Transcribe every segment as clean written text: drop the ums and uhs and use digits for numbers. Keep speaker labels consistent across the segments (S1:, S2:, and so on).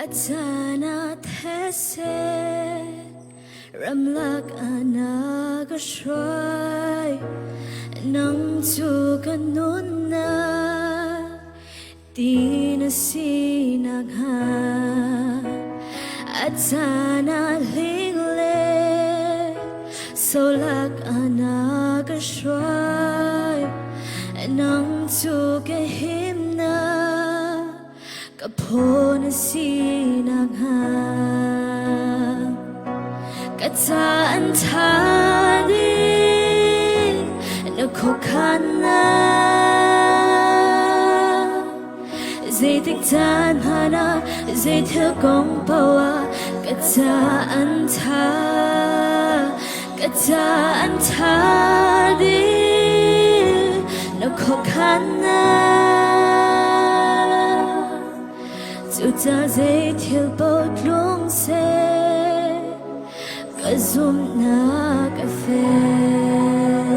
S1: A caan ah these ramlak ah na ka hruai. Nang cu ka nunnak ti na si nakhnga. A caan ah hling le solak ah na ka hruai. Nang cu ka himnak ka phaw na si nakhnga. Ka caan ṭha ding na khuakhannak zeitik caan hmanh ah zei thil kong paoh ah ka caan ṭha ka caan ṭha ding na khuakhannak Cucaah zei thil paoh tlung seh, ka zumhnak a fek.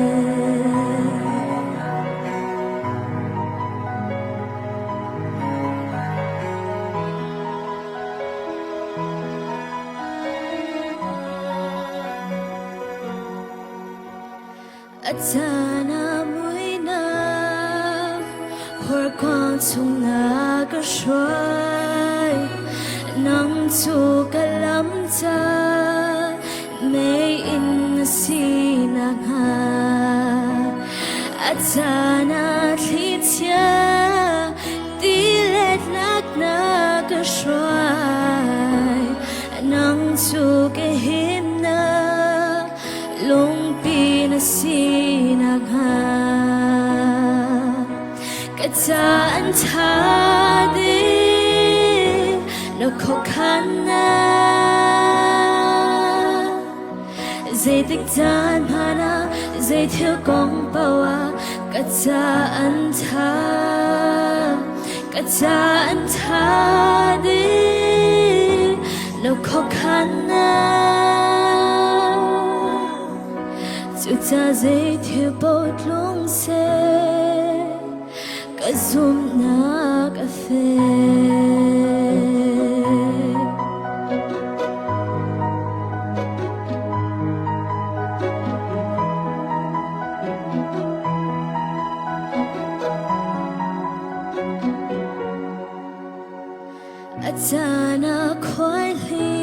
S1: A caan ah muihnak horkuang chung na ka hruai. Nang cu ka lam ca meiinn na si nakhnga. A caan ah thlichia tiletnak na ka hruai. Nang cu ka himnak lungpi na si nakhnga ka caan ṭha ding na khuakhannak zeitik caan hmanh ah zei thil kong paoh ah ka caan ṭha ka caan ṭha ding na khuakhannak Cucaah zei thil paoh tlung seh, ka zumhnak a fek. A caan ah khuaihli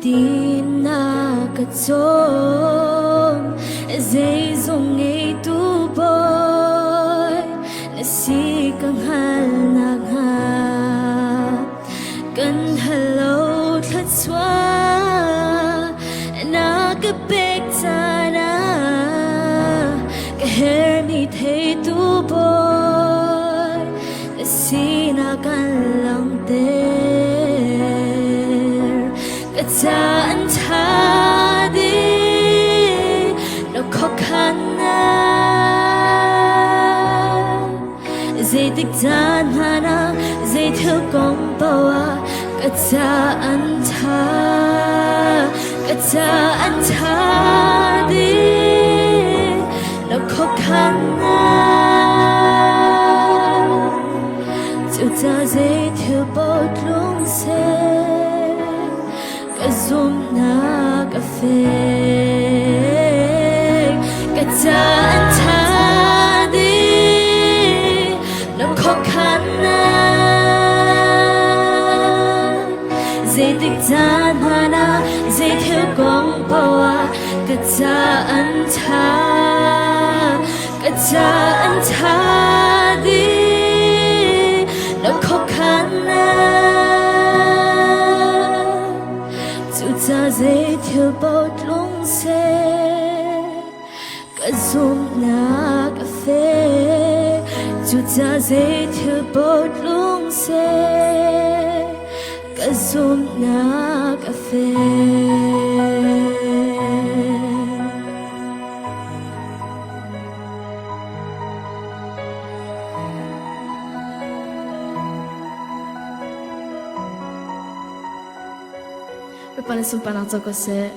S1: tinak ka cawm zeizong ngeitu bawi na si ka hngal nakhnga kan hal lo thluachuah na ka pek caan ah ka hermi theitu bawi na sinak an langhter. Ka caan ṭha ding na khuakhannak zeitik caan hmanh ah zei thil kong paoh ah ka caan ṭha ka caan ṭha ding na khuakhannak cucaah zei thil paoh tlung seh ka zumhnak a fek ka caan ṭha ding na khuakhannak zeitik caan hmanh ah zei thil kong paoh ah ka caan ṭha ka caan ṭha ding na khuakhannak cucaah zei thil paoh tlung seh ka zumhnak a fek cucaah zei thil paoh tlung seh ka zumhnak a fek.
S2: Bawipa na sunparnak co ko seh.